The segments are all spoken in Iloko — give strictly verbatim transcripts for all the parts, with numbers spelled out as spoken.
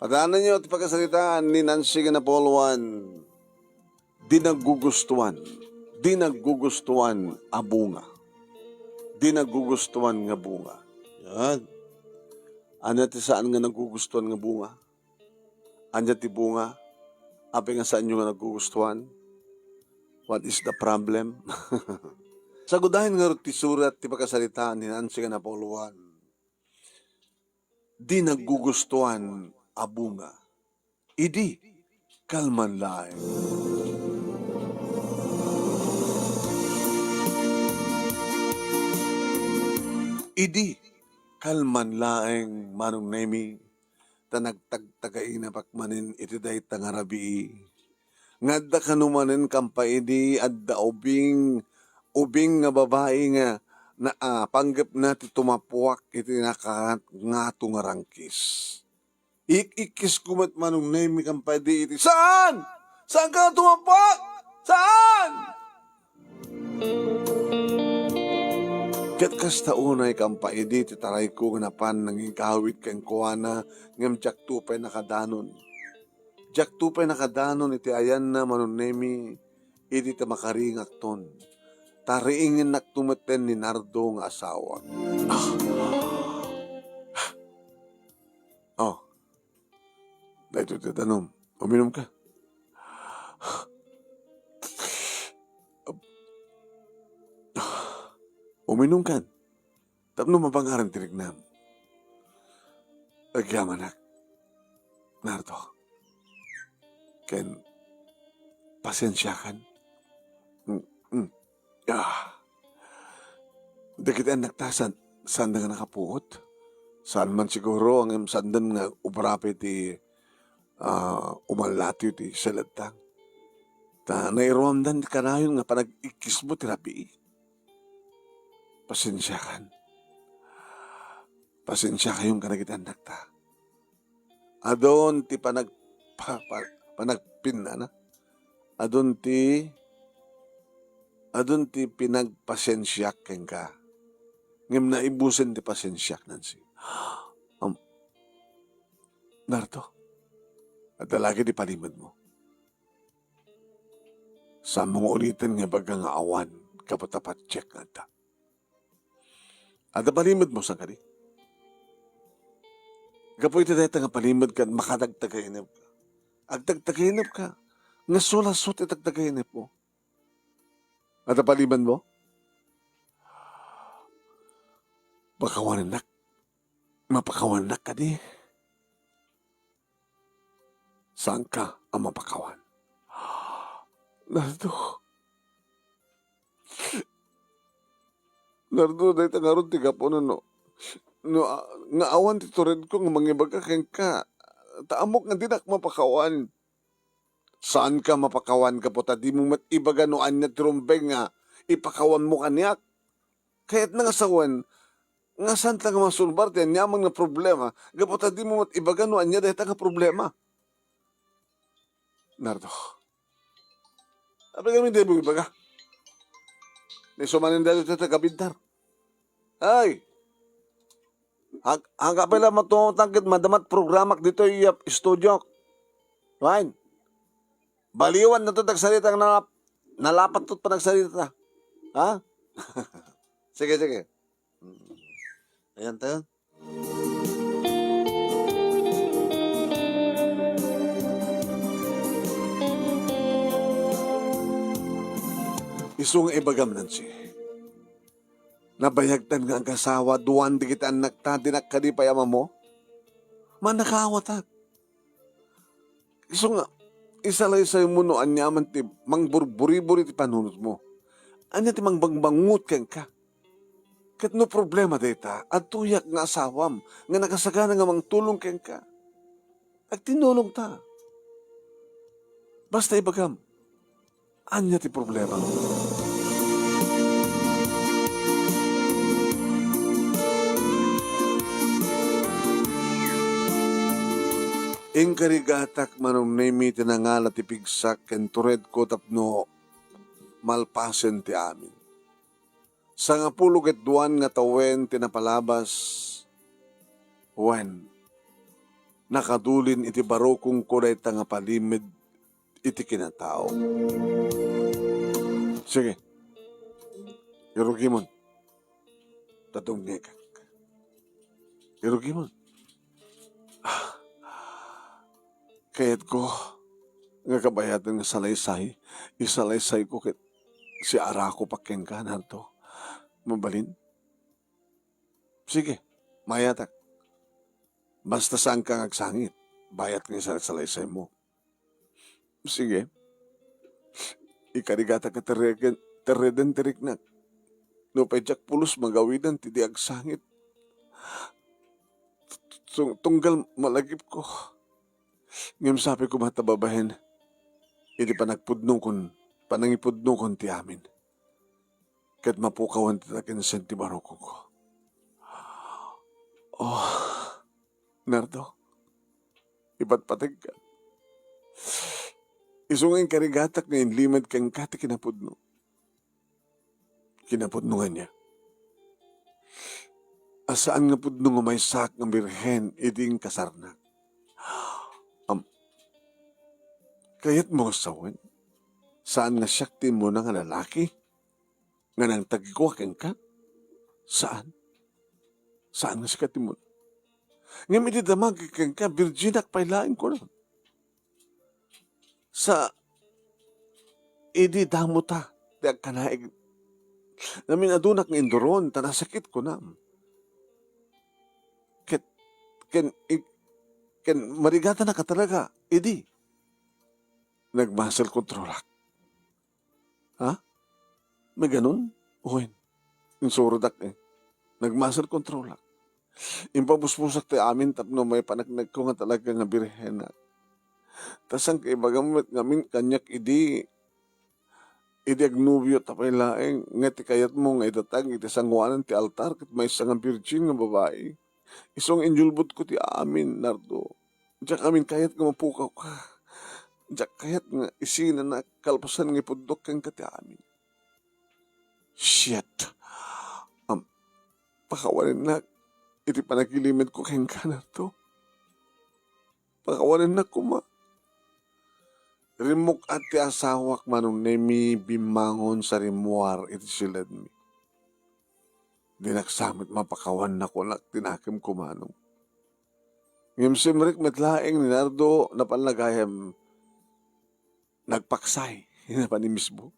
Padaananyo ti pakasaritaan ni Nancy nga napulwan, di naggugustuan, di naggugustuan a bunga. Di naggugustuan nga bunga. Yan. Ania ti saan nga naggugustuan nga bunga? Ania ti bunga? Apay nga saanyo nga naggugustuan? What is the problem? Sagudayen ngarud ti surat ti pakasaritaan ni Nancy nga napulwan. Di naggugustuan a bunga. Idi, kalman laeng. Idi, kalman laeng, Manong Nemi, ta nagtagtagainep manen iti dayta nga rabii. Nga adda kano manen kampaidi, adda ubing, ubing nga babai nga na, ah, panggepna ti tumapuak iti nakangato nga rangkis. Ik-ikkisko met Manong Nemi kampaidi iti, "Saan? Saan ka tumapuak? Saan?" Ket kasta unay kampaidi ti tarayko nga napan nangigawid kenkuana, ngem diakto pay nakadanon. Diakto pay nakadanon iti ayanna Manong Nemi idi ta makaringakton. Ta riingennakto metten ni Nardo nga asawak. Ah. Oh. Daytoy ti danum. Uminum ka. Uminum kan. Tapno mabangaran ti riknam. Agyamanak, Nardo. Ken pasiensiakan. Mm, mm. Ah. Dagiti annakta, saan, saanda nga nakapuot? Saan man siguro, ngem saandan nga ubra pay ti, ah, umalatiw ti saledta. Ta nairuamdan kanayon nga panag-ikkismo ti rabii. Pasiensiakan. Pasiensiakayon kadagiti annakta. Adun ti panag-, pa-, pa-, panagpinnana. Adun ti, adun ti pinagpasiensiak kenka. Ngem naibusen ti pasiensiak, Nancy. Am-, Nardo, adda lagi ti palimedmo. Saanmo nga uliten nga ibaga nga awan, gapu ta patiek nga adda. Adda palimedmo, saan kadi? Gapu iti dayta nga palimed ket makatagtagainepka. Agtagtagainepka. Nga sulasot ti tagtagainepmo. Adda palimedmo? Pakawanennak. Mapakawanennak kadi? Saanka a mapakawan? Nardo. Nardo, dayta ngarud ti gapuna no, no, a-, nga awan ti turedko nga mangibaga kenka. Ta ammok nga dinak mapakawan. Saanka mapakawan gapu ta dimo met ibaga no ania ti rumbeng nga ipakawanmo kaniak. Kayatna nga sawen, nga saanta nga masolbar ti aniaman nga problema, gapu ta dimo met ibaga no ania dayta nga problema. Nardo. Apay kami dimo ibaga? Ni sumanin dayta ti kabidnar. Ay! Hag-, hagapay la matungtang ket madama ti programak ditoy, uh, studio. Fine. Baliwan na to tagsarita nga nalap-, nalapat to panagsarita. Ha? Sige, sige. Mm. Ayan tayo. Isu nga ibagam, Nancy. Nabayagtan nga agasawa, duan dagiti annakta, dinak kadi pay ammo? Mannakaawatak. Isu nga, isalaysaymo no aniaman ti mangburburiburi ti panunotmo. Ania ti mangbangbangot kenka? Ket no problema dayta, adtoyak nga asawam nga nakasagana nga mangtulong kenka. Agtinnulongta. Basta ibagam, ania ti problema? Inkarigatak, Manong Nemi, ti nangala ti pigsak ken turedko tapno malpasen ti amin. Sangapulo ket duan nga tawen ti napalabas. Wen, nakadulin iti barukongko dayta nga palimed iti kinatao. Sige, irugimon ta dumngegak. Irugimon. Ah, kayatko nga kabayaten nga salaysay, isalaysayko ket siarako pa kenka, Nardo. Mabalin? Sige, mayatak. Basta saanka nga agsangit, bayat nga isalaysaymo. Sige. Ikarigatak nga terreden, terreden ti riknak. Nupay diak pulos magawidan ti di agsangit. Tung-, tunggal malagipko. Ngem sapay koma ta babaen, idi panagpudnokon, panangipudnokon ti amin. Ket mapukawan ti nakinsen ti barukongko. Oh, Nardo, ipatpategka. Isu nga inkarigatak nga inlimed kenka ti kinapudno. Kinapudno nga ania? A saan nga pudno nga maysaak nga birhen idi inkasarnak? Am, kayatmo nga sawen? Saan nga siak ti immuna nga lalaki nga nangtagikua kenka? Saan. Saan nga sika ti immuna. Ngem idi damagek kenka, birginak pay laeng, kunam. Sa idi damota ti agkanaig, naminadunak nga induron, ta nasakit, kunam. Ket, ken, ken marigatanak a talaga, idi nagmuscle controlak. Ha? May ganun? Wen, insurodak, eh. Nagmuscle controlak. Impabusbosak ti amin tapno maipaneknekko nga talaga nga birhenak. Ta saan nga ibagam met ngamin kaniak idi, idi agnobiota pay laeng, nga ti kayatmo nga idatag iti sangoanan ti altar ket maysa nga birgin nga babai? Isu nga inyulbodko ti amin, Nardo. Diak amin kayat nga mapukawka. Diak kayat nga isinanak kalpasan nga ipudnok kenka ti amin. Shit. Am, pakawanennak iti panagilimedko kenka, Nardo. Pakawanennak koma. Rimmuk-at ti asawak, Manong Nemi, bimmangon sa rimmuar iti siledmi. Dinak sa met mapakawan, kunak, ti nakemko, Manong. Ngem simrek met laeng ni Nardo, napan gayam nagpaksay, napan imisbo.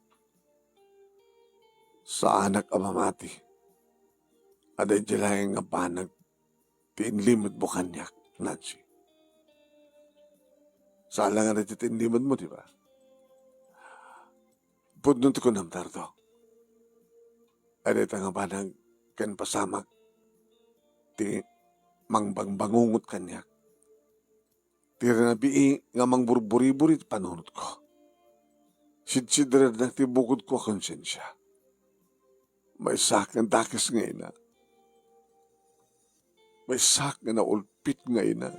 Saanak a mamati. Adda idiay laeng nga banag ti inlimedmo kaniak, Nancy. Saan la nga daytoy ti inlimedmo, di ba? Pudno ti kunam, Nardo. Adda dayta nga banag ken pasamak ti mangbangbangungot kaniak. Ti rinabii nga mangburburiburi ti panunotko. Sidsidrenak ti bukodko a konsensia. Maysaak nga dakes nga ina. Maysaak nga naulpit nga ina.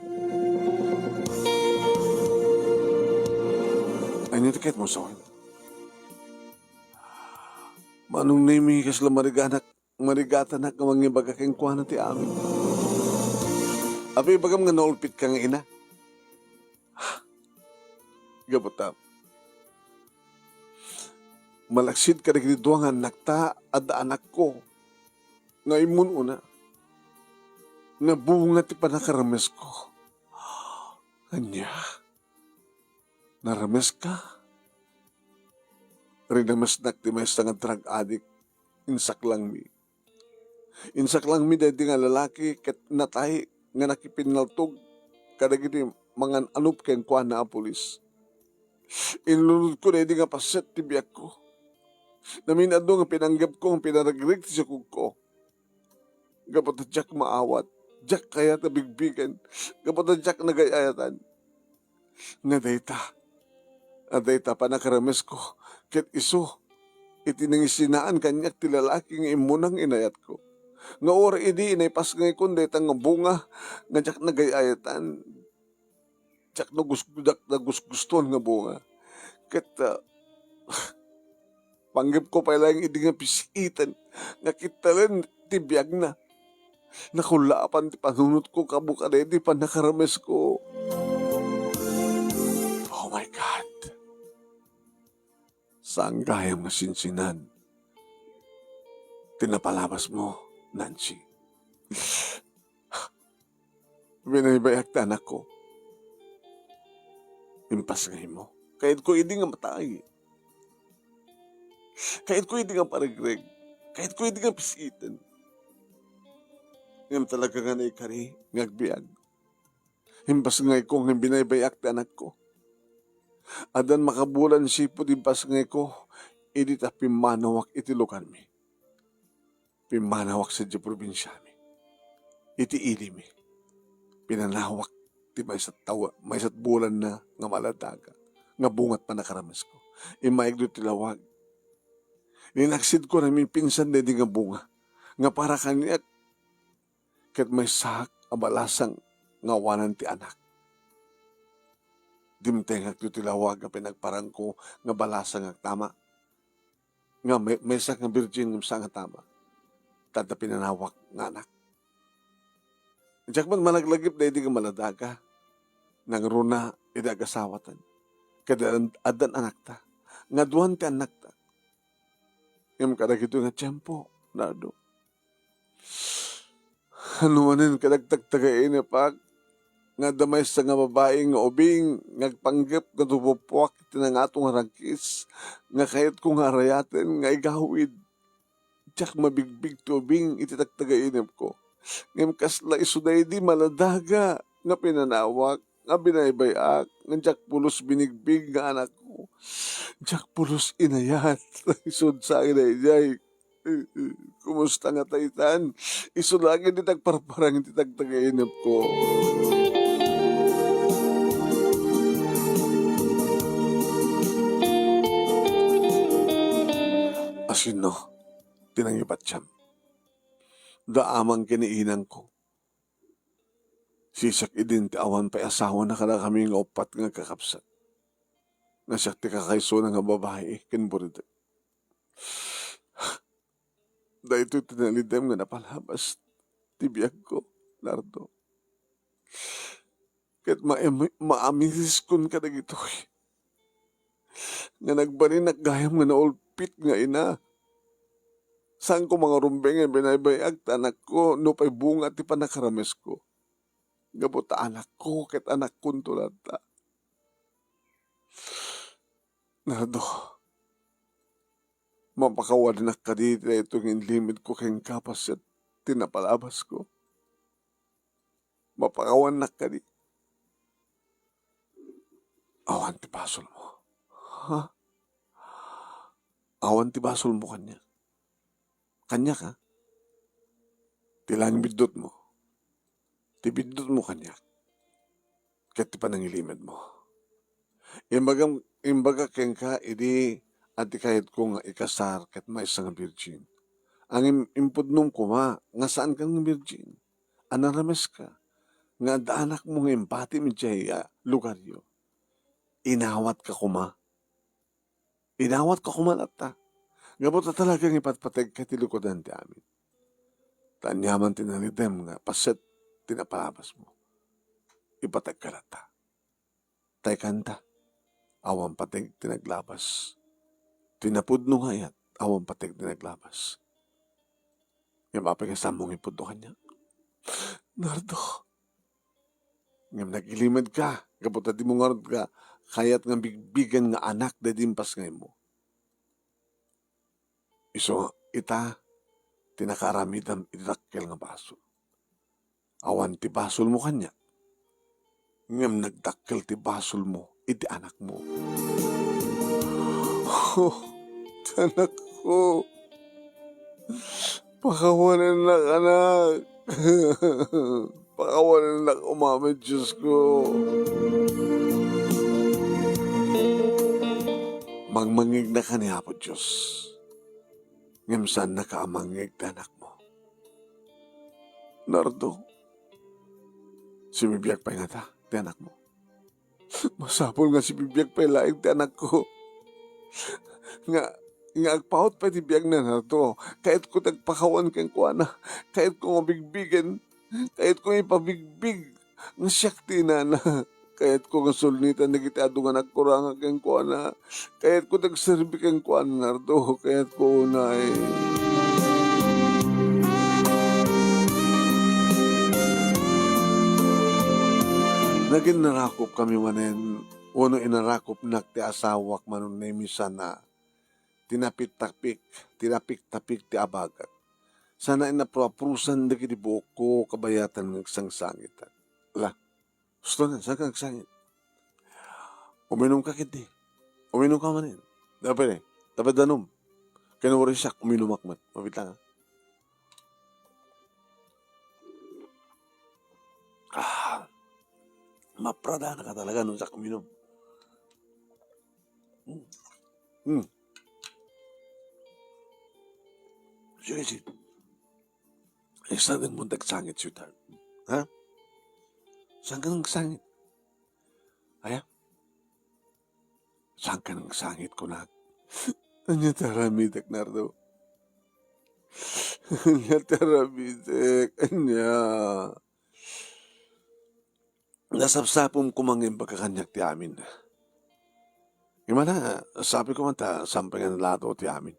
Ania ti kayatmo sawen? Manong Nemi, kasla mariganak, marigatanak nga mangibaga kenkuana ti amin. Apay ibagam nga naulpitka nga ina? Gapu ta malaksid kadagiti dua nga annakta, adda anakko nga immun-una nga bunga ti pannakaramesko. Ania? Narameska? Rinamesnak ti maysa nga drug addict. Insaklangmi. Insaklangmi daydi nga lalaki ket natay nga nakipinnaltog kadagiti mangan-anop kenkuana a pulis. Inlunodko daydi nga paset ti biagko. Namin-adu nga pinanggepko nga pinaragrik ti sikogko. Gapu ta diak maawat, diak kayat a bigbigen, gapu ta diak nagay-ayatan. Nga dayta, nga dayta pannakaramesko, ket isu iti nangisinaan kaniak ti lalaki nga immuna nga inayatko. Nga uray idi naipasngayko dayta nga bunga nga diak nagay-ayatan, diak nagus-, diak nagusgustuan nga bunga. Ket, ah, panggepko pay laeng idi nga pis-iten nga kittelen ti biagna. Nakullaapan ti panunotko, gapu kadaydi pannakaramesko. Saan gayam nga sinsinan ti napalabasmo, Nancy. Binaybay-ak ti anakko. Impasngaymo. Kayatko idi nga matay. Kayatko idi nga paregreg. Kayatko idi nga pis-iten. Ngem talaga nga naikari nga agbiag. Impasngayko nga binaybay-ak ti anakko. Addan makabulan sipud impasngayko idi ta pimmanawak iti lugarmi. Pimmanawak sadiay probinsiami. Iti ilimi, pinanawak ti maysat taw-, maysat bulanna nga maladaga, nga bunga ti pannakaramesko. Immaigdo ti lawag. Linaksidko a namipinsan daydi nga bunga, nga para kaniak ket maysaak a balasang nga awanan ti anak. Dimtengak ditoy lawag a pinagparangko nga balasang agtama. Nga may-, maysa nga birgin ngem saan nga tama, ta adda pinanawak nga anak. Diak met malaglagip daydi nga maladaga, nangruna idi agasawatan, ket addan, addan anakta, nga aduan ti annakta. Ngem kadagitoy nga tiempo, Nardo, ano manen kadagtak tagainep, ak, nga adda maysa nga babai nga ubing nga agpanggep nga dumuppuak iti nangato nga rangkis nga kayatko nga arayaten nga igawid. Diak mabigbig ti ubing iti tagtagainepko. Ngem kasla isu daydi maladaga nga pinanawak, nga binaybay-ak, nga diak pulos binigbig nga anakko. Diak pulos inayat. Isud sa daydiay. Kumusta nga taytan? Isu laeng ti nagparparang iti tagtagainepko. Asino ti nangipatiam? Da amang ken ni inangko. Siak idin ti awan pay asawana kadakami nga uppat nga agkakabsat. Nga siak ti kakaisuna nga babai ken buridek. Daytoy ti nalidem nga napalabas ti biagko, Nardo. Ket ma-, maamiriskon kadagitoy nga nagbalinak gayam nga naulpit nga ina. Saanko mangarumbeng nga binaybay-ak ti anakko nupay bunga ti pannakaramesko. Gapu ta anakko ket anakkonto latta. Nardo, mapakawannak kadi daytoy nga inlimedko kenka paset ti napalabasko? Mapakawannak kadi? Awan ti basolmo. Ha? Awan ti basolmo kaniak. Kaniak, ha? Ti laeng biddutmo. Ti biddutmo kaniak. Ket ti panangilimedmo. Imbagam-, imbagak kenka idi adda kayatko nga ikasar ket maysa nga birgin. Ngem impudnom koma nga saanka nga birgin. A narameska nga adda anakmo nga impatim idiay, ah, lugaryo. Inawatka koma. Inawatka koma latta. Gapu ta talaga nga ipatpategka iti lukodan ti amin. Ta aniaman ti nalidem nga paset ti napalabasmo, ipategka latta. Ta ikanta, awan pateg ti naglabas. Ti napudno nga ayat, awan pateg ti naglabas. Ngem apay nga saanmo nga ipudno kaniak? Nardo, ngem nagilimedka, gapu ta dimo ngarud nga kayat nga bigbigen nga anak daydi impasngaymo. Isu ita ti nakaaramidam iti dakkel nga basol. Awan ti basolmo kaniak, ngem nagdakkel ti basolmo iti anakmo. Oh, ti anakko. Pakawanennak, anak. Pakawanennak umamen, Diosko. Mangmangignaka ni Apo Dios, ngem saannaka a mangngeg ti anakmo. Nardo, sibibiag pay ngata ti anakmo? Masapul nga sibibiag pay laeng ti anakko. Nga, nga agpaut pay ti biagna, Nardo. Kayatko ti agpakawan kenkuana. Kayatko nga bigbigen. Kayatko nga ipabigbig nga siak ti inana. Kayatko nga sulnitan dagiti adu nga nagkurang kenkuana. Kayatko ti agserbi kenkuana, Nardo. Kayatko unay. Nagin narakop kami manen, wenno inarakopnak ti asawak, Manong Nemi, sana tinapik-tapik, tinapik-tapik ti abagat. Sana inapro-aprosan dagiti buokko kabayatan nga agsangsangitak. La, Gusto na, saan ka nagsangit? Uminum ka, kenti. Uminum ka manen. Dapat eh. Dapat danum. Kaya nawarin siya, uminumak man. Mapita nga. Ah, maprada na ka talaga nung sa uminum. Hmm. Hmm. Sige, sige. Ay, saan mo nagsangit, sweetheart? Ha? Saan ka nagsangit? Aya? Saan ka nagsangit, kunak? Anya ti aramidek, Nardo? Anya ti aramidek? Anya? Nasapsapem koma nga imbagak kaniak ti amin. Imana, sabi ko man ta, sampengan lato ti amin.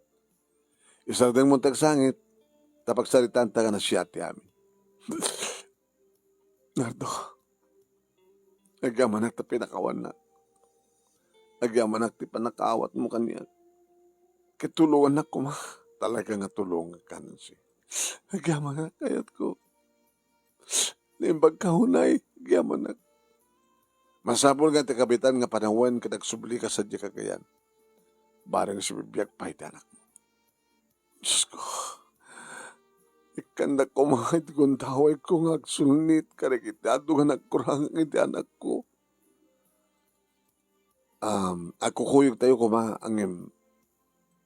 Isardeng mo ti agsangit, ta pagsaritaan ta nga nasiat ti amin. Nardo, agyamanak ta pinakawannak. Agyamanak ti pannakaawatmo kaniak. Ket tulongannak koma. Talaga nga tulongek, Nancy. Agyamanak, kayatko. Naimbag ka unay, agyamanak. Masapul nga ti kabitan nga panawen ket agsubli ka sadiay kagayan. Bareng sibibiag pay ti anakmo. Diosko, ikkannak koma iti gundawayko nga agsulnit kadagiti adu nga nagkurang iti anakko. Um, agkukuyogtayo koma, ngem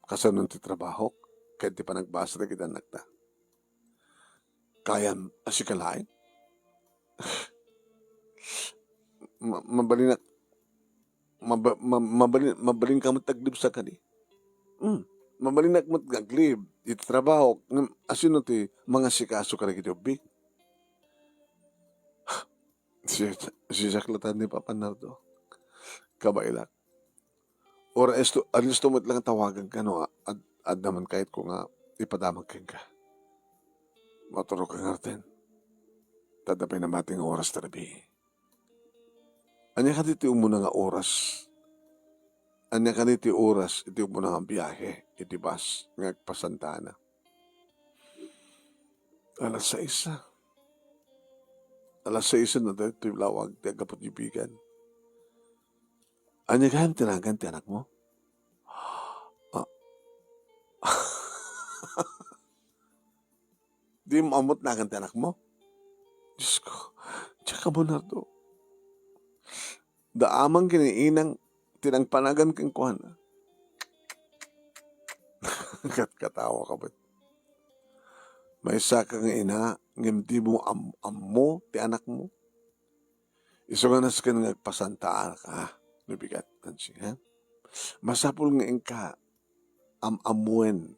kasano ti trabahok ken ti panagbasa dagiti annakta? Kayam a sika laeng? Ma-, mabalinak, maba-, ma-, mabalin, mabalinka met aglibsa kadi? Hmm, mabalinak met nga aglib iti trabaho, ngem asino ti mangasikaso kadagiti ubbing? Si, si Jack latan ni Papa Nardo. Kabaelak. Or alisto, alisto met lang tawagan ka no, ad-, adda man kayatko nga ipadamag kenka. Maturog ka ngarten. Ta adda pay namati nga oras ta rabii. Ania kadi ti umuna nga oras? Ania kadi ti oras iti umuna nga biahe iti bus nga agpasantana? Alas sais. Alas sais na daytoy lawag ti aggapu ti bigan. Ania gayam ti nagan ti anakmo? Ah. Dimo ammo ti nagan ti anakmo? Diosko, diak ammo, Nardo. Da aman ken ni inang ti nangpanagan kenkuana. Katkatawa ka met. Maysa ka nga ina, ngem dimo am-, ammo ti anakmo? Isu nga nasken nga agpasantaanka no bigat, Nancy, ha? Masapul nga inka am-ammoen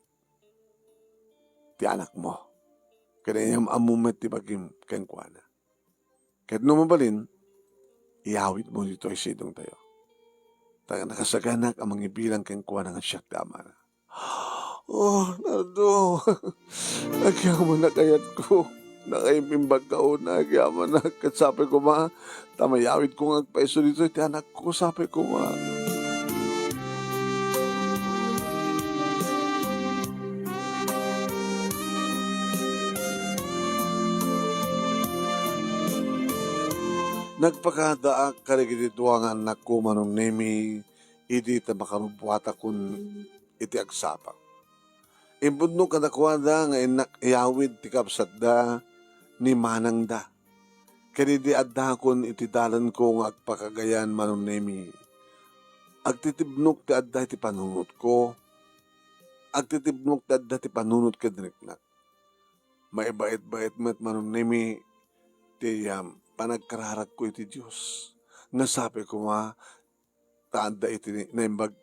ti anakmo. Ken inyam-ammo met ti bagim kenkuana. Ket no mabalin, iyawidmo ditoy sidongtayo. Ta nakasaganak a mangibilang kenkuana nga siak ti amana. Oh, Nardo. Agyamanak, kayatko. Nakaimbag ka una, agyamanak. Ket sapay koma, ta mayawidko nga agpaiso ditoy ti anakko, sapay koma. Nagpakadaak kadagiti dua nga annakko, Manong Nemi, idi ta makarubbuatakon iti agsapa. Impudno kadakuada nga innak iyawid ti kabsatda ni manangda. Ken idi addakon iti dalanko nga agpakagayan, Manong Nemi, agtitibnok ti adda iti panunotko. Agtitibnok ti adda ti panunot ken riknak. Maibait-bait met, Manong Nemi, ti, um, panagkararagko iti Dios. Nga sapay koma, ta adda iti naimbag,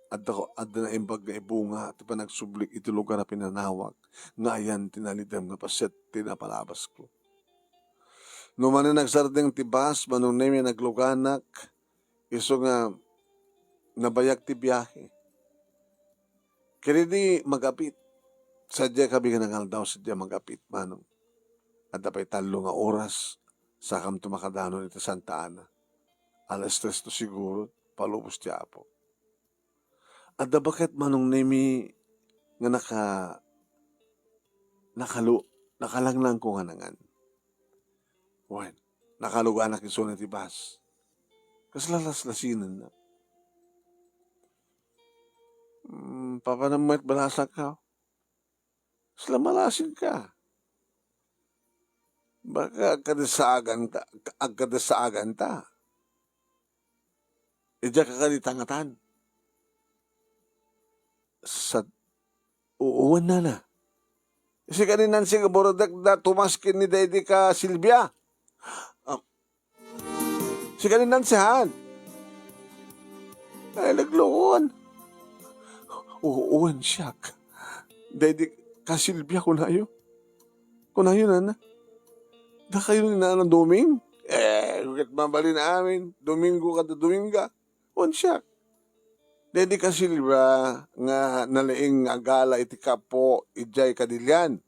adda, adda naimbag nga ibunga ti panagsublik iti lugar a pinanawak nga ayan ti nalidem nga paset ti napalabasko. No manen nagsardeng ti bus, Manong Nemi, nagluganak, isu nga nabayag ti biahe. Ket idi mag-apit, sadiay kabiga nga aldaw, sadiay mag-apit, Manong. Adda pay tallo nga oras, sakamto makadanon iti Santa Ana. Alas tres to siguro, palubos ti Apo. Adda baket, Manong Nemi, nga naka-, nakalu-, nakalanglang ko nga nangan. Wen, nakaluganak isuna ti bus. Kasla laslasinenna. Hmm, papanam met balasangka? Kasla malasinka? Baka agkadasaagan ta, agkadasaagan ta. Idiak a kadi tangatan. Sa-, uu, nana. Sika ni Nancy nga burudak da Tomas ken ni daydi ka Silvia. Ah, sika ni Nancy, han? Ay, nagluon. Uu, siak. Daydi ka Silvia, kunayo. Kunayo, nana. Dakayo ni Nana Doming? Eh, ket mabalin amin. Domingo kada Dominga. Wen, siak. Daydi ka Silvia nga nalaing nga agala iti kapo idiay Kadilian,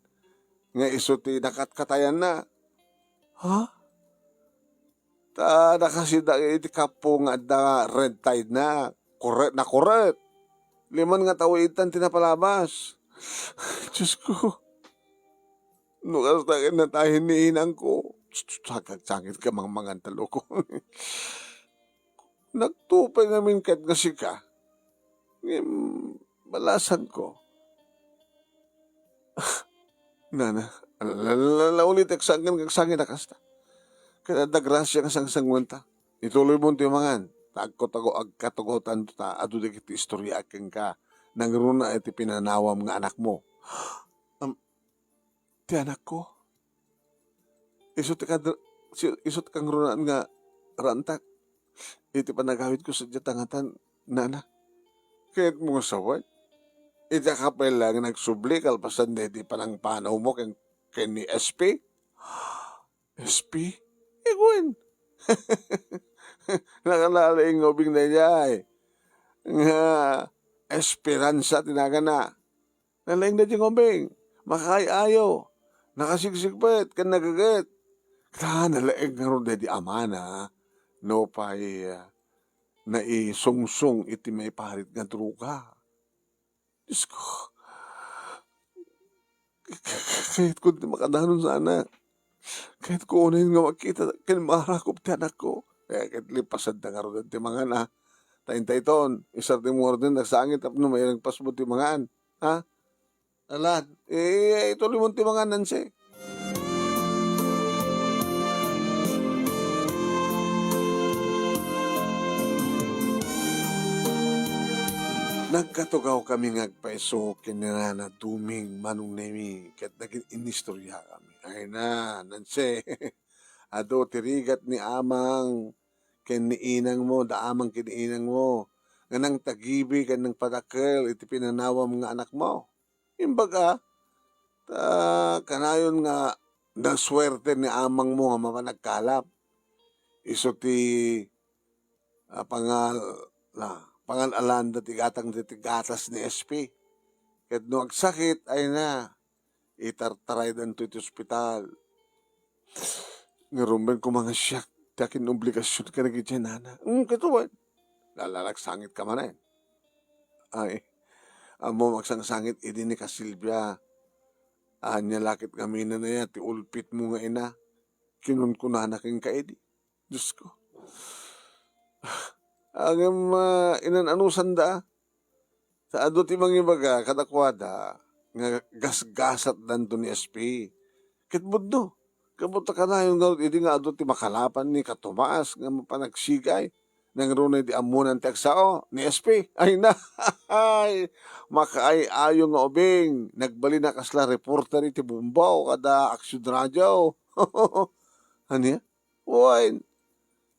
nga isu ti nakatkatayanna. Ha? Ta nakasida iti kapo nga adda red tide na. Kuret, nakuret. Liman nga tawi itan ti napalabas. Diyos ko. No kasta ken natayen ni inang ko. Sangit ka mangmangan ta, loko. Nagtupay ngamin ket nga sika. Ngem, balasangko. Nana, la-, la-, la-, ulitek, saan nga agsangit a kasta? Ket adda grasia nga sangsanguanta. Ituloymon ti mangan. Ta agkatago-, agkatagotan ta adu dagiti istorya kenka. Nangruna iti pinanawam nga anakmo. Am, ti anakko? Isu ti kad-, si-, isu ti kangrunaan nga rantak iti panagawidko sadiay tangatan, nana. Kayatmo nga sawen? Iti akapella nga nagsubli kalpasan daydi panangpanawmo ken, ken ni S P? S P? Ikuen. Nakalalaing nga ubing daydiay. Nga Esperanza ti nagana. Nalaing daydi nga ubing. Makaay-ayo. Nakasigsigpet ken nagaget. Ta nalaing ngarud daydi amana. Nupay, ah, naisungsong iti maiparit nga droga. Diyos ko. Kayatko ti makadanon sana. Kayatko unayen nga makita ken maarakop ti anakko. Eh, ket lipasadda ngaruden ti mangan, a. Ta intay ton, isar ti muarden, nagsangit tapno mairagpasmo ti mangan. Ha? Alan, eh, ituloymon ti mangan, Nancy. Nagkatugawkami nga agpayso ken ni Nana Duming, Manong Nemi, ket nagin-, inistoriakami. Ay na, Nancy, adu ti rigat ni amang ken ni inangmo, da amang ken ni inangmo, nga nangtagibi ken nangpadakkel iti pinanawam nga anakmo. Imbaga, ta kanayon nga nasuerte ni amangmo nga mapan agkalap. Isu ti, ah, pangal-, la, pangal-alanda ti gatang ti gatas ni S P. Ket no agsakit, ay na, itartaraydanto iti ospital. Ngarud met koma nga siak ti akin-obligasion kadagiti nana. Mm, ket wen, lalagsangit ka manen. Ay, ammom, agsangsangit idi ni ka Silvia. Ania la ket ngamin a ti ulpitmo nga ina, kinunkunana kenka idi. Diyos ko. Ngem, ah, inan-anusanda, ta adu ti mangibaga kadakuada nga gasgasatdanto ni S P. Ket pudno, gapu ta kanayon ngarud idi nga adu ti makalapan ni ka Tomas nga mapan agsigay, nangruna idi ammonan ti agsao ni S P. Ay na, ay, makaay-ayo nga ubing. Nagbalin a kasla reporter iti Bombo kada Aksyon Radio. Ania? Wen,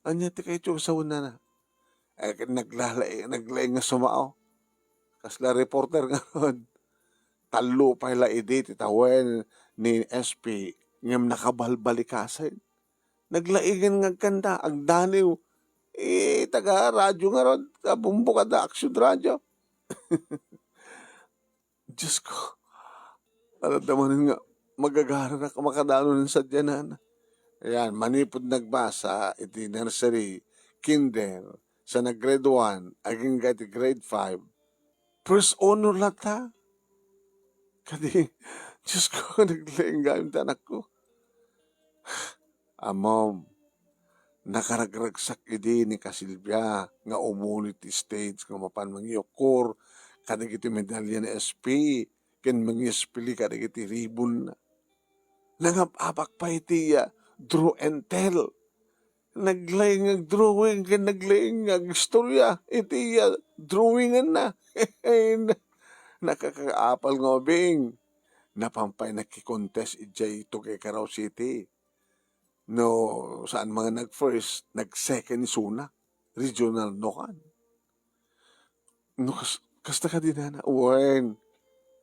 ania ti kayatyo nga sawen, nana? Eh, ket naglalaing, naglaing nga sumao. Kasla reporter ngarud. Tallo pay la idi ti tawen ni S P, ngem nakabalbalikasen. Naglaingan nga agkanta, agdaniw. Eh, taga radyo ngarud, kabumbo kada Action Radio. Diyos ko, aram da manen nga magagaranak a makadanon sadiay, nana. Ayan, manipud nagbasa iti nursery, kinder, sa nag-grade one, agingga iti grade five, first honor latta. Kadi, Diyos ko, naglaing gayam ti anakko. Ammom, nakaragragsak idi ni Ka Silvia nga umuli ti stage nga mapan mangiyukkor kadagiti medalya ni S P ken mangiespili kadagiti ribonna. Nangab-abak pay iti iya draw and tell. Naglaing nga agdrawing ken naglaing nga agistorya iti iya drawinganna. Nakakaapal nga ubing. Napan pay nakikontest idiay Tuguegarao City. No saan man nga nag-first, nag-second isuna. Regional no kan. No kas-, kasta kadi, nana? Wen,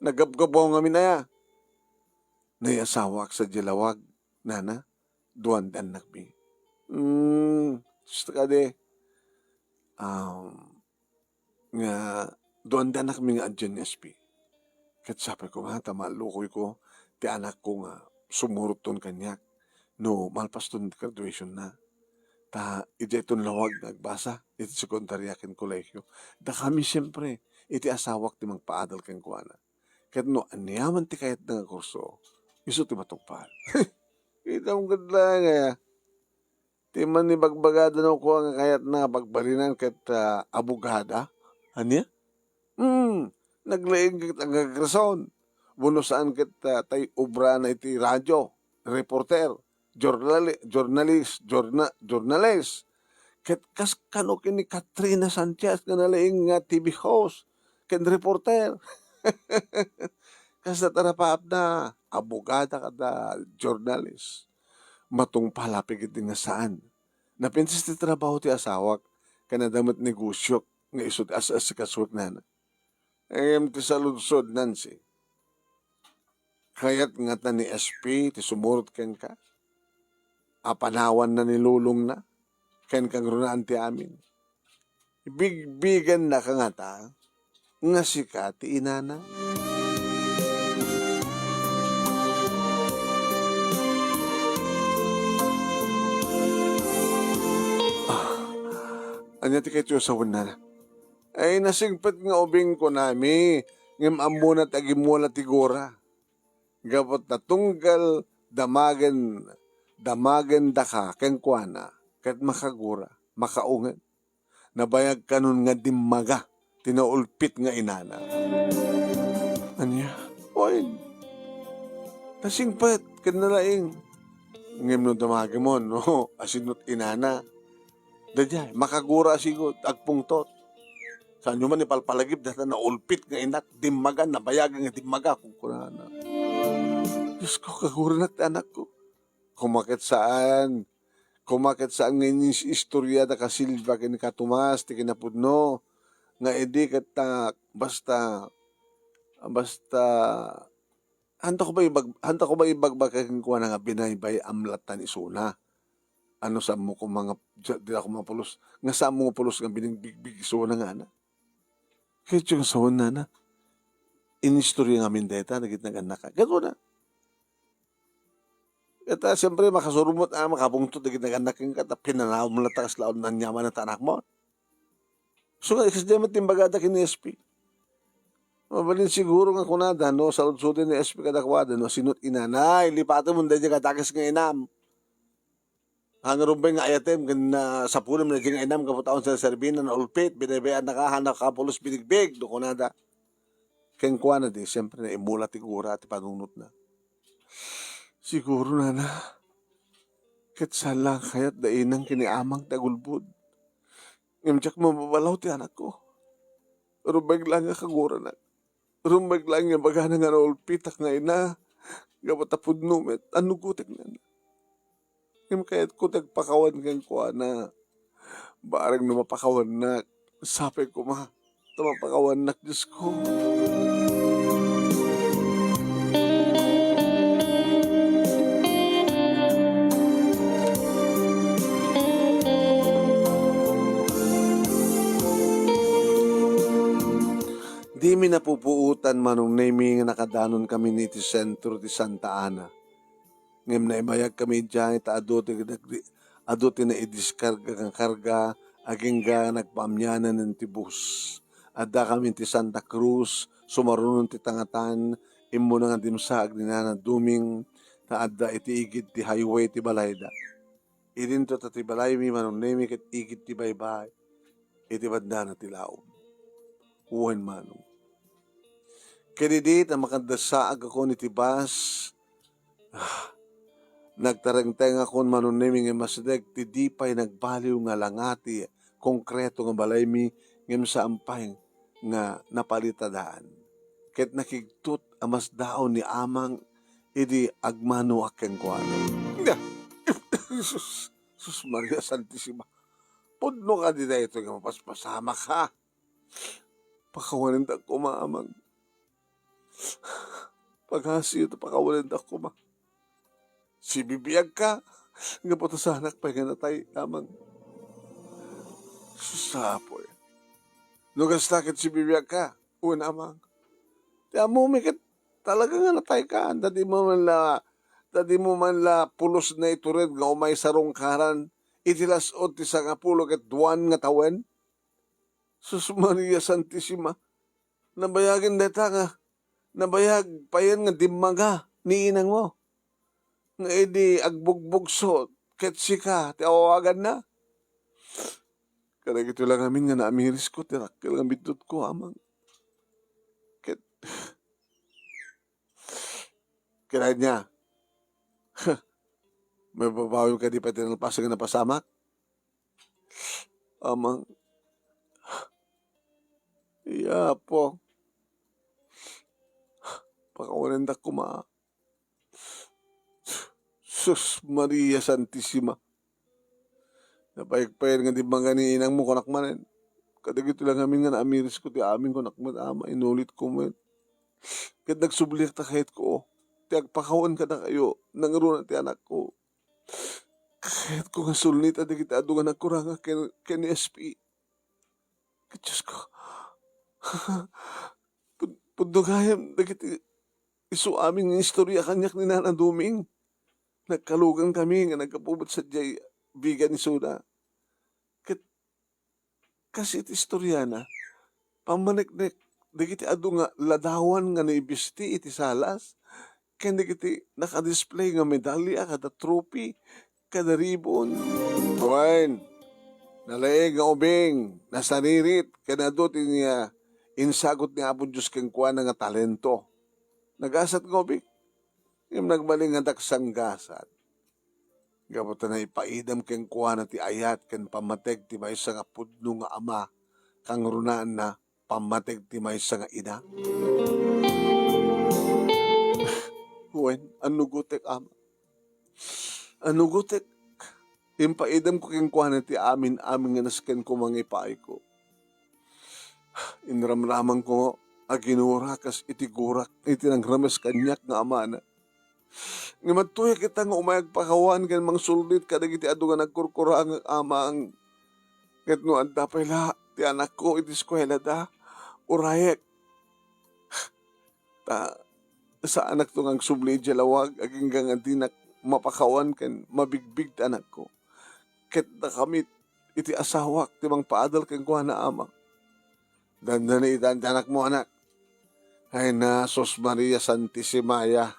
naggabgabuaw ngamin aya. Naiasawak sadiay lawag, nana. Duan ti annakmi. Hmm, kasta kadi. Um, nga duan ti annakmi nga adian ni S P. Ket sapay koma ta maallukoyko ti anakko nga sumurotton kaniak no malpaston ti graduationna. Ta idiayton lawag nga agbasa iti sekundaria ken kolehiyo. Dakami siempre iti asawak ti mangpaadal kenkuana. Ket no aniaman ti kayatna nga kurso, isu ti matungpal. Kitam ket laeng aya. Ti manibagbagada no kua nga kayatna nga pagbalinan ket, ah, abogada. Ania? Hmm, naglaing ket agagrason. Wenno saan ket, ah, tay obrana iti radio, reporter, journali-, journalist, journa-, journalist. Ket kas kano ken ni Katrina Sanchez nga nalaing nga T V host ken reporter. Kasta ta rapaapna, abogada kada journalist. Matungpal a pigidin nga saan. Napintas ti trabaho ti asawak, ken adda met negosiok nga isu ti as-asikasuek nana. Ngem ti saludsod, Nancy, kayat ngata ni S P ti sumurot kenka? Apanawanna ni lolongna ken kangrunaan ti amin. Bigbigannaka ngata nga sika ti inana. Ah, ania ti kayatyo a sawennana? Ay, nasingpet nga ubing kunami, ngem ammona ti agimmula ti gura. Gapu ta tunggal damagen, damagendaka kenkuana, ket makagura, makaunget. Nabayag kanon nga dimmaga ti naulpit nga inana. Ania? Wen, nasingpet ken nalaing. Ngem no damagem, no, asinot inana. Daydiay, makagura a sigud, agpungtot. Saanyo man ipalpalagip dayta naulpit nga inak, dimmaga, nabayag nga dimmaga, kunkunana. Diyos ko, kaguranak ti anakko. Koma ket saan, koma ket saan nga inis-, istorya da Ka Silvia ken ni Ka Tomas ti kinapudno, nga idi ket ta, basta, basta, handa ko ba ibag-, handa ko ba ibagbag kenkuana nga binaybay-am latta ni isuna? Ano, saanmo koma nga, di, di ako mapulos, nga saanmo nga pulos nga binigbigbig isuna nga ana? Ket yung sawen nana, inistorya ngamin dayta, dagiti nagannaka. Ket kuna, ket, ah, siyempre, makasurumot, ah, makabungtot dagiti nagannak kenka, ta pinanaw mo latta kasla aniaman a anakmo. So, nga, kasdiay met ti imbagada ken ni S P. Mabalin siguro nga kunada, no, saludsodin ni S P kadakuada, no, sinot inanay, lipatem mo daydiay kadakes nga inam. Haan nga rumbeng nga ayatem ken, ah, sapulem daydiay nga inam gapu ta awan serserbina, naulpit, binaybay-annaka, haan a kapulos binigbig, no kunada. Kenkuana di, siyempre, naimmula ti gura ti panunotna. Siguro, nana, ket saan la nga kayat da inang ken ni amang ti agulbod. Ngem diak mababalaw ti anakko. Rumbeng laeng nga kaguranak. Rumbeng laeng nga ibagana nga naulpitak nga ina, gapu ta pudno met, annugotek nana. Ngem kayatko ti agpakawan kenkuana. Bareng no mapakawannak, sapay koma ta mapakawannak, Diyos ko. Dimi napupuotan, Manong Nemi, nga nakadanon kami iti sentro ti Santa Ana. Ngem naibayag kami idiay ta adu ti nagdi-, adu ti naidiskarga nga karga agingga nagpaamyanan ti bus. Adda kami ti Santa Cruz, sumaruno ti tangatan, immuna nga dimsaag ni Nana Duming, ta adda iti igid ti highway ti balayda. Idinto ta ti balaymi, Manong Nemi, ket igid ti baybay iti bandana ti laom. Wen, Manong. Ket idi ta makaddasaag akon iti bus, ah, nagtarengtengakon, Manong Nemi, nga masdek ti di pay nagbaliw nga langa ti konkreto nga balaymi ngem saan pay nga napalitadaan. Ket nakigtot a masdaon ni Amang idi agmanoak kenkuana. Nya! Sus, Sus Maria Santisima! Pudno kadi daytoy nga mapaspasamak, ha? Pakawanendak koma, Amang. Pagasiyo ta pakawanendak koma. Sibibiagka, gapu ta saanak pay nga natay, Amang. Sus, Apo, eh. No kasta ket sibibiagka, wen, Amang. Ti ammomi ket talaga nga natayka. Anda dimo man la, anda dimo man la pulos naitured nga umay sarungkaran iti las-ud ti sangapulo ket duan nga tawen. Sus Maria Santisima, nabayagen dayta nga, nabayag payen nga dimmaga ni inangmo. Nga idi agbugbugso, ket sika ti awawaganna. Kadagitoy la ngamin nga naamirisko ti dakkel nga biddutko, Amang. Ket, ket ania? Mababawim kadi pay ti nalpasen nga napasamak? Amang. Iya, Apo. Pakawanendak koma. Sus Maria Santisima. Nabayag payen nga dimmaga ni inangmo, kunak manen. Kadagitoy la ngamin nga naamirisko ti amin, kunak met, Ama, inulitko met. Ket nagsubliak ta kayatko ti agpakawan kadakayo, nangruna ti anakko. Kayatko nga sulnita dagiti adu nga nagkuranga ken, ken ni S P. Ket Diosko, pud-, pudno gayam dagiti isu amin nga istorya kaniak ni Nana Duming. Nagkalugan kami nga naggapu met sadiay bigan isuna. Ket kas iti istoriana, pammaneknek dagiti adu nga ladawan nga naibisti iti salas, ken dagiti nakadisplay nga medalya kada trophy, kada ribbon. Wen, nalaing nga ubing, nasaririt, ken adu ti, ah, insagut ni Apo Dios kenkuana nga talento. Nagasat nga ubing, ngem nagbalin nga daksanggasat. Gapu ta naipaidam kenkuana ti ayat ken pammateg ti maysa nga pudno nga ama, kangrunaanna, pammateg ti maysa nga ina. Wen, annugotek, Ama. Annugotek, impaidamko kenkuana ti amin-amin nga nasken koma nga ipaayko. Inramramanko a ginura kas iti gurak iti nangrames kaniak nga amana. Ngem adtoy a kita nga umay agpakawan ken mangsuldit kadagiti adu nga nagkurkurangak, Amang. Ket no adda pay la ti anakko iti eskuelada, urayek. Ta saanakto nga agsubli idiay lawag agingga nga dinak mapakawan ken mabigbig ti anakko. Ket dakami iti asawak ti mangpaadal kenkuana, Ama. Dandani ita ti anakmo, anak. Ay na, Sus Maria Santisima, ya.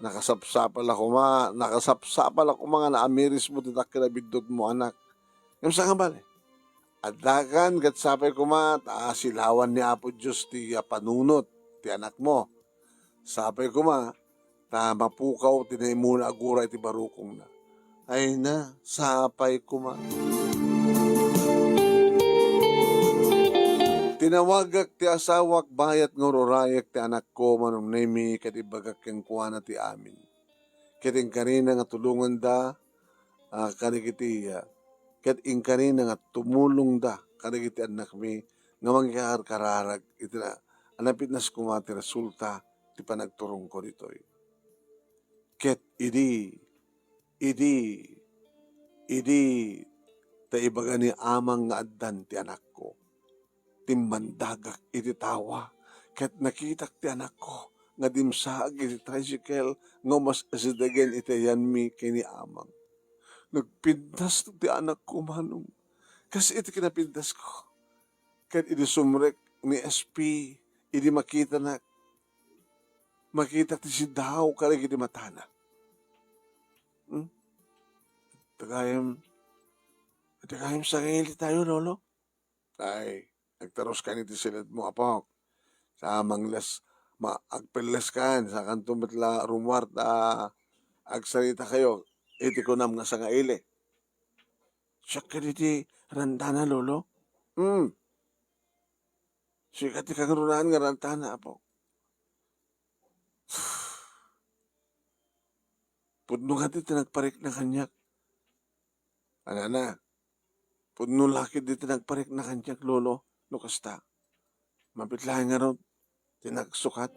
Nakasapsapal a koma, nakasapsapal a koma nga naamirismo ti dakkel a biddutmo, anak. Ngem saan nga bale? Addakan ket sapay koma ta silawan ni Apo Dios ti, ah, panunot ti anakmo. Sapay koma ta mapukaw ti naimuna a gura iti barukongna. Ay na, sapay koma. Tinawagak ti asawak bayat nga ururayek ti anakko, Manong Nemi, ket ibagak kenkuana ti amin. Ket inkarina nga tulonganda, ah, kadagiti, ah, ket inkarina nga tumulongda kadagiti annakmi nga mangkarkararag iti na-, a napitnas koma ti resulta ti panagturongko ditoy. Ket idi, idi, idi ta ibaga ni Amang nga addan ti anakko. Timmandagak iti tawa Ket nakitak ti anakko nga dimsaag iti tricycle nga umas-asidegen iti ayanmi ken ni Amang. Nagpintas ti anakko, Manong, kas iti kinapintasko. Ket idi sumrek ni S P, idi makitanak, makitak ti sidaw kadagiti matana. Hmm? Tagayem, tagayem sangaili tayo, Lolo? Ay, agtaruskan iti siledmo, apok. Sa mangles, ma-, agpelleskan, sakanto met la rummuar ta agsarita kayo iti kunam nga sangaili. Siak kaditi rantana, Lolo? Hmm. Sika ti kangrunaan nga rantana, apok. Pudno nga ti nagparikna kaniak. Anana, pudno la ketdi ti nagparikna kaniak, Lolo, no kasta. Mabiit laeng ngarud ti nagsukat.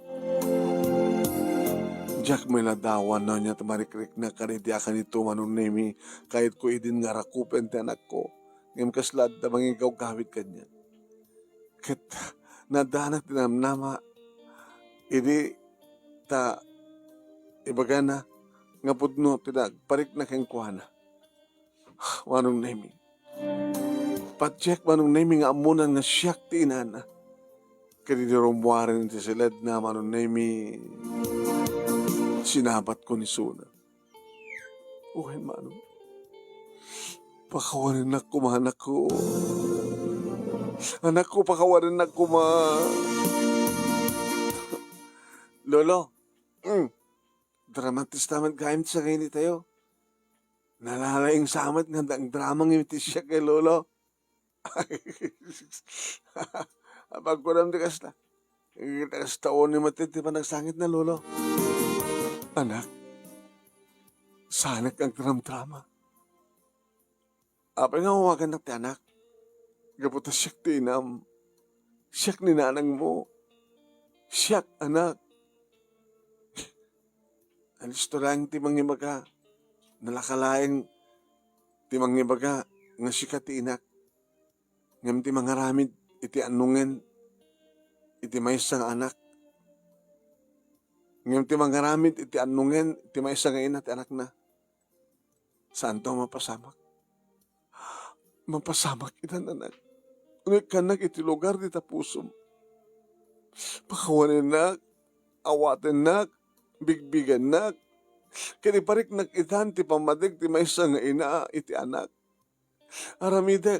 Diak met ladawan no ania ti marikrikna kadaydi a kanito, Manong Nemi, kayatko idin nga arakupen ti anakko. Ngem kasla adda mangigawgawid kaniak. Ket naaddanak ti namnama idi ta ibagana nga pudno ti nagparikna kenkuana. Manong Nemi. Patiek, Manong Nemi, nga ammonan nga siak ti inana. Ket idi rummuaren ti siledna, Manong Nemi, sinabatko ni Suna. Wen, Manong. Pakawanennak koma, anakko. Anakko, pakawanennak koma. Lolo. Mm. Dramatista met gayam ti sangaili tayo. Nalalaing sa met nga nagdrama ngem ti siak ken Lolo. Apagkunam ti kasta. Ket kasta unay met ti panagsangitna, Lolo. Anak, saanak nga agdramdrama. Apay nga awagannak ti anak? Gapu ta siak ti inam. Siak ni nanangmo. Siak, anak. Alisto laeng ti mangibaga. Nalaka laeng ti mangibaga nga sika ti inak. Ngem ti mangaramid iti annongen iti maysa nga anak. Ngem ti mangaramid iti annongen ti maysa nga ina ti anakna. Saanto a mapasamak? Mapasamak itan, anak. No ikkannak iti lugar ti tapusom. Pakawanennak, awatennak, bigbigennak, ket ipariknak itan ti pammatik ti maysa nga ina iti anak. Aramidek,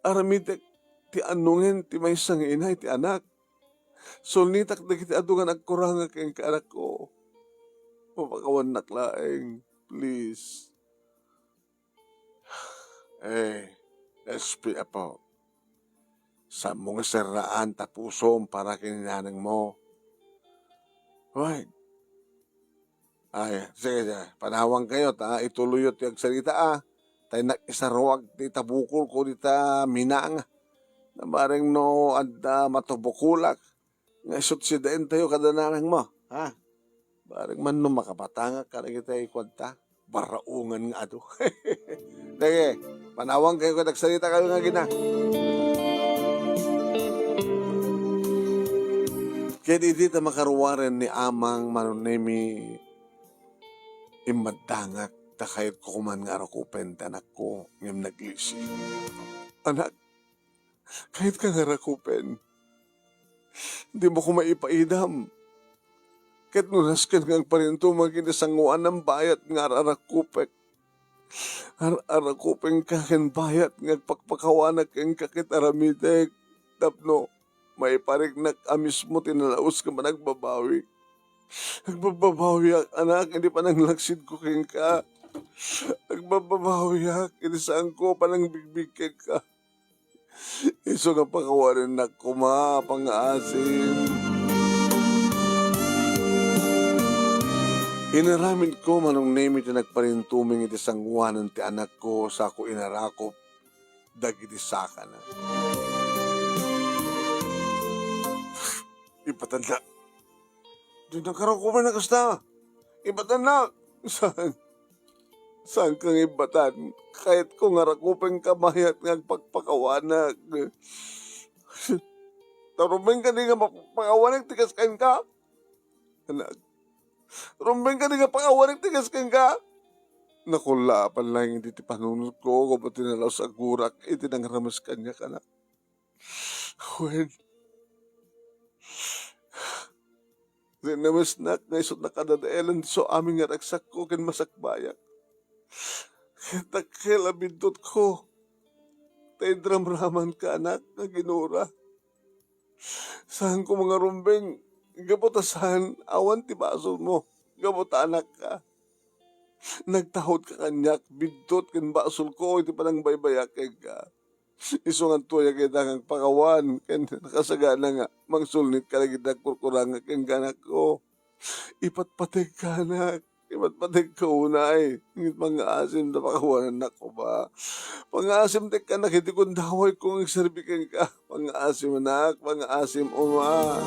aramidek ti annongen ti maysa nga ina iti anak. Sulnitak dagiti adu nga nagkuranga kenka, anakko. Mapakawannak laeng, please. Eh, S P, apo. Saanmo nga serraan tapusom para ken ni nanangmo. Hoy. Ay, sige, sige. Panawangkayo, ta ituloyyo ti agsarita, a. Ta innak isaruag ti itabukolko dita minang. Bareng no adda matubukolak nga isut sidaentayo kada nanangmo, ha? Bareng man no makabatangak kadagiti kuanta, barraongan nga adu. Sige, panawangkayo ket agsarita kayo nga agina. Ket idi ta makaruaren ni Amang Manong Nemi, immaddangak ta kayatko koman nga arakupen ti anakko ngem naglisi. Anak, kayatka nga arakupen. Dimo koma ipaidam. Ket no nasken nga agparintumeng iti sanguanan, bayat nga ar-arakupek. Ar-arakupenka ken bayat nga agpakpakawanak kenka ket aramidek tapno maipariknak a mismo ti nalaus nga panagbabawi. Agbabbabawiak, anak, iti pananglaksidko kenka. Agbabbabawiak iti saanko a panangbigbig kenka. Isu nga pakawanennak koma, pangngaasim. Inaramidko, Manong Nemi, ti nagparintumeng iti sanguanan ti anakko, sako inarakop dagiti sakana. Ipatanna. Di nagkarakupan a kasta. Ibatannak. Saan? Saanka nga ibatan? Kayatko nga arakupenka bayat nga agpakpakawanak. Ta rumbeng kadi nga mapakawanek ti kas kenka? Anak, rumbeng kadi nga pakawanek ti kas kenka? Nakullaapan laeng idi ti panunotko gapu ti nalaus a gurak iti nangarames kaniak, anak. Wen, rinamesnak nga isu a kadadaelan ti su amin nga ragsakko ken masakbayak. Ket dakkel a biddutko ta idramramanka, anak, nga ginura. Saanko nga rumbeng, gapu ta saan, awan ti basolmo, gapu ta anakka. Nagtaudka kaniak, biddut ken basolko iti panangbaybayak kenka. Isu ngarud a kita nga agpakawan ken nakasagana nga mangsulnitka dagiti agkurkurangak kenka, anakko. Ipatpategka, anak. Ipatpategka unay. Ngem pangngaasim ta pakawanannak koma. Pangngaasim tekka, anak, iti gundawayko nga agserbi kenka. Pangngaasim, anak. Pangngaasim, Ama.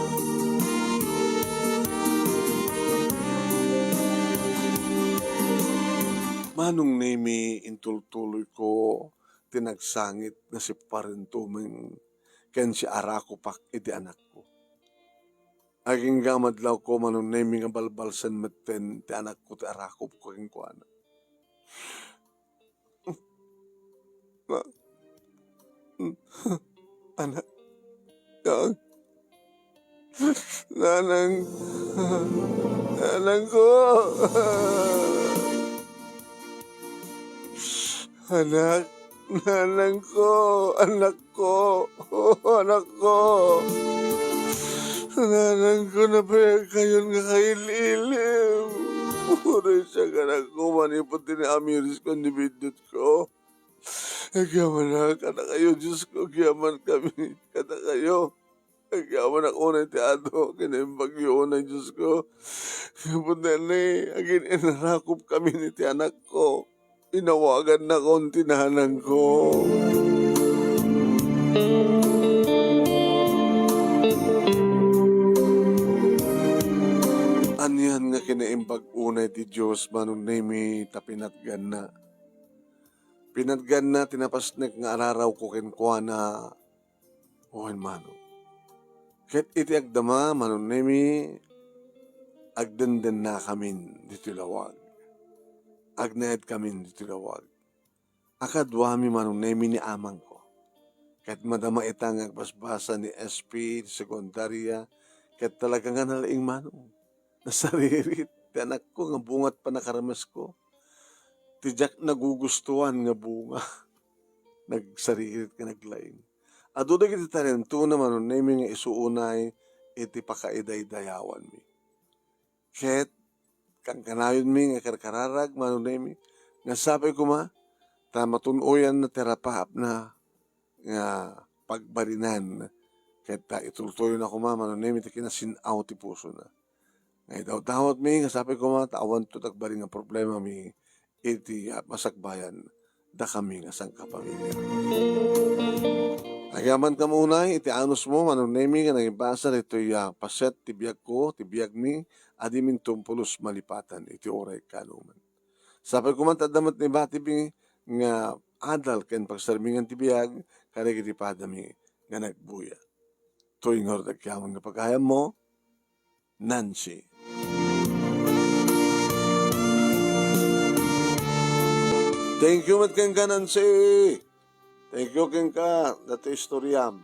Manong Nemi, intultuloyko ti nagsangit nga sipparen tumeng ken siarakupak iti anakko. Agingga madlawko, Manong Nemi, nga balbalsen metten ti anakko ti arakupko kenkuana. Na-, anak, ya-, nanang, nanangko. Anak, nanangko, anakko, anakko. Nanangko, napayagkayon nga kail-ilim. Uray siak, anakko, manipud ti naamirisko ni biddutko. Agyamanak kadakayo, Diosko, agyaman kami kadakayo. Agyamanak unay ti adu, kinaimbagyo unay, Diosko. Gapu ta ni, agin-, inarakup kami ni ti anakko. Inawagannakon ti nanangko. Anian nga kinaimbag unay ti Dios, Manong Nemi, ta pinatganna. Pinatganna ti napasnek nga ararawko kenkuana. Wen, Manong. Ket iti agdama, Manong Nemi, agdendennakamin ditoy lawag. Agnaedkamin ditoy lawag. Akaduami, Manong Nemi, ni amangko. Ket madama ita nga agbasbasa ni S P, ti sekundaria, ket talaga nga nalaing, Manong. Nasaririt ti anakko nga bunga ti pannakaramesko. Ti diak nagugustuan nga bunga. Nagsaririt nga naglaing. Adu dagiti talentona, Manong Nemi, nga isu unay iti pakaidaydayawanmi. Ket kankanayonmi nga karkararag, Manong Nemi, nga sapay koma ta matun-oyanna ti rapaapna nga pagbarinan, ket ta itultuyon a koma, Manong Nemi, ti kinasin-aw ti pusona. Nga idawdawatmi nga sapay koma ta awanto ti agbari nga problemami iti, ah, masakbayan dakami nga sangkapamilya. Agyamankami unay iti anusmo, Manong Nemi, nga nangibasa ditoy, ah, paset ti biagko, ti biagmi, a dimin tumpulos malipatan iti uray kaanoman. Sapay koma ta adda met ni batimi nga adal ken pagsermingan ti biag kadagiti padami nga nagbuya. Toy ngarud agyaman nga pagayammo, Nancy. Thank you met kenka, Nancy. Thank you kenka, datoy istoriam.